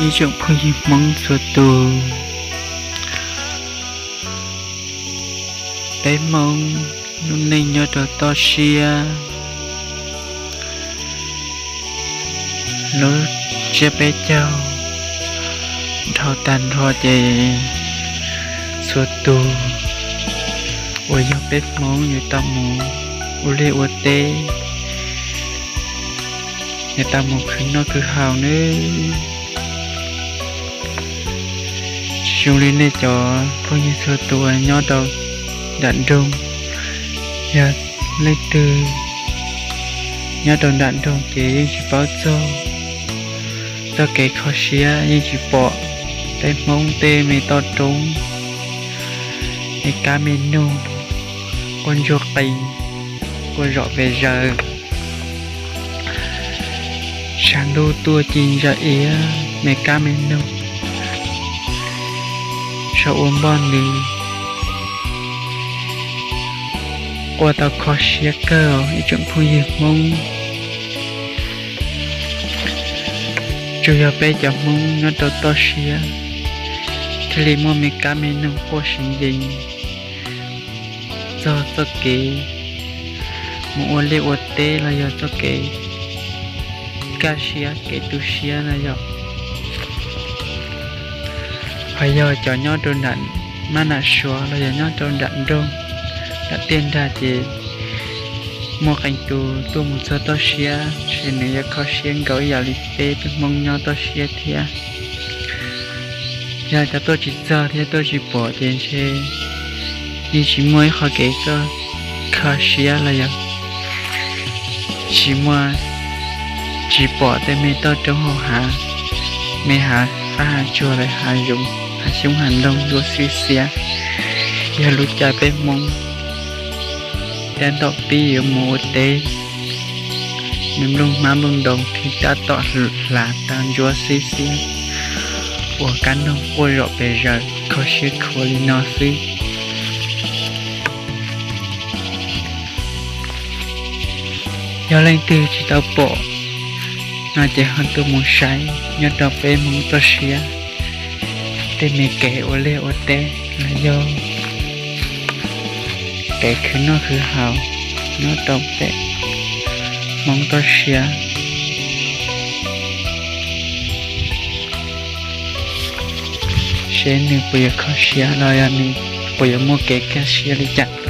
Ib tsoom phooj ywg Hmoob txhua tus, peb Hmoob lub neej nyob rau toj siab, lub tsiab peb caug dhau tag nrho ces txhua tus uas yog peb Hmoob yuav tau mus ua liaj ua teb, yuav tau mus khwv noj khwv haus nawb. Zoo li nej cov phooj ywg txhua tus uas nyob rau nram nroog, yog leej twg nyob rau nram nroog ces yeej tsis paub txog txoj kev kho siab, yeej tsis pom peb Hmoob tej me toj roob, me kab me noog quaj ntsuag qees, quaj zom pes zaws, sab ntuj tuaj ci ntsa iab, me kab me noog sau ua npoj ntws, quaj tau kho siab kawg os ib tsoom phooj ywg Hmoob. Tsuas yog peb cov Hmoob nyob rau toj siab thiaj li muaj me kab me noog quaj siv ncees txog txoj kev mus ua liaj ua teb los yog txoj kev kaj siab kev tu siab na yom. Hos yog cov nyob rau nram mab nam suav los yog nyob rau nram nroog, nram tiaj nrag ces muaj qee tus tuaj mus txog toj siab ces nws yuav kho siab nkaus ib yam li peb, peb Hmoob nyob toj siab thiab. Yog cov tuaj tsis txog thiab tuaj tsis pom ces ntshe yeej tsis muaj ib qho kev kho siab los yog tsis muaj, tsis pom tej me toj roob hauv hav, me hav fab hav tsuag los hav zoov hav xyoob hav ntoo ntsuab xib xiab. Yog lub caij peb Hmoob tab tom pib yuav mus ua teb, me nplooj hmab nplooj ntoo thiaj tab tom hlav tag ntsuab xib xiab, ua kab noog quaj zom pes zaws kho siab khuav li no xwb. Yog leej twg tsis tau pom no ces ho tuaj mus saib nyob rau peb Hmoob toj siab tej me kev ua liaj ua teb los yog kev khwv noj khwv haus nyob rau peb Hmoob toj siab, seb nws puas yuav kho siab los yog nws puas yuav muaj kev kaj siab li cas.